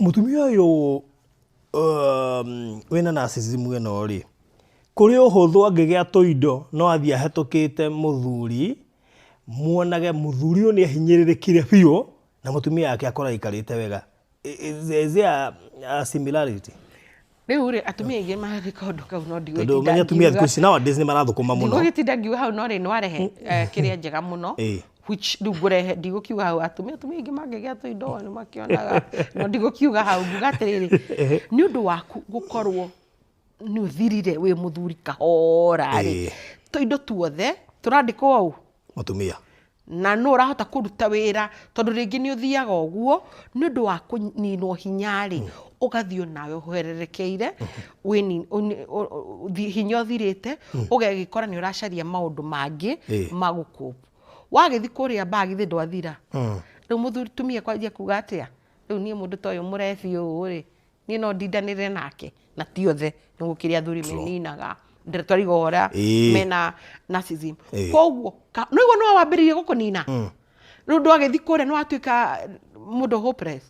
Mũtumia ũyũ wĩna narcissism ĩno rĩ, kũrĩ ũhũthũ angĩgĩa tũindo no athiĩ ahetũkĩte mũthuri, muonage mũthuri ũyũ nĩ ahinyĩrĩrĩkire biũ na mũtumia wake akorwo aikarĩte wega. Is there a similarity? Rĩu rĩ, atumia aingĩ mareka ũndũ kau no Tondũ ndigũgĩtinda ũmenye atumia thikũ ngiuga. ici nowadays nĩ marathũkũma mũno. Ndigũgĩtinda ngiuga hau no rĩ nĩ warehe kĩrĩa njega mũno which rĩu ngũrehe ndigũkiuga hau atumia atumia aingĩ mangĩgĩa tũindo nĩ makĩonaga no ndigũkiuga hau nguga atĩrĩrĩ nĩ ũndũ waku gũkorwo nĩ ũthirire wĩ mũthuri kahora rĩ tũindo tuothe tũrandĩkwo ũũ Mũtumia. Na nũ ũrahota kũruta wĩra tondũ rĩngĩ nĩ ũthiaga ũguo nĩ ũndũ wa kũninwo hinya rĩ, ũgathiĩ onawe ũhwererekeire, hinya ũthirĩte, ũgegĩkora nĩ ũracaria maũndũ mangĩ ma gũ cope. Wagĩthiĩ kũrĩa mbaa githĩ ndwathira? Rĩu mũtumia kwanjia kuga atĩa? Rĩu niĩ mũndũ ta ũyũ mũrebi ũũ rĩ, niĩ no ndindanĩre nake na ti othe nĩ gũkĩrĩ athuri meninaga twarigwo ũrĩa mena narcissism. Koguo nĩguo nĩwe wambĩrĩirie gũkũnina. Rĩu ndwagĩthiĩ kũrĩa nĩwatuĩka mũndũ hopeless.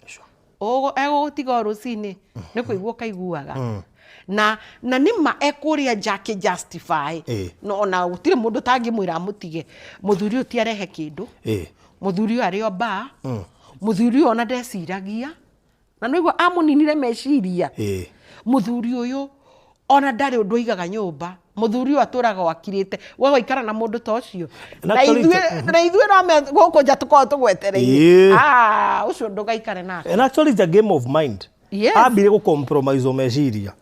Egũgũtiga o rũcinĩ nĩ kũigua ũkaiguaga. Na nĩma ekũrĩa nja akĩ justify. No ona gũtirĩ mũndũ ũtangĩmwĩra amũtige. Mũthuri ũyũ ti arehe kĩndũ. Mũthuri ũyũ arĩ o bar. Mũthuri ũyũ ona ndeciragia. Na nĩwaigua amũninire meciria. Mũthuri ũyũ ona ndarĩ ũndũ aigaga nyũmba. Mũthuri ũyũ atũraga o akirĩte. We waikara na mũndũ ta ũcio. Na Na actually ithuĩ na ithuĩ no me gũkũ nja tũkoragwo tũgwetereire. Ah, ũcio ndũgaikare nake. And actually it's a game of mind. Ambire gũ compromise o meciria.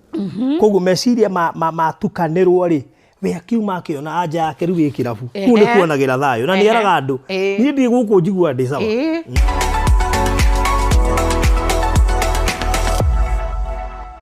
Koguo meciria matukanĩrwo rĩ, we akiuma akĩona anja yake rĩu ĩ kĩrabu. Kũu nĩ kuonagĩra thayũ. Na nĩ eraga andũ, niĩ ndĩ gũkũ njiguaga ndĩ sawa.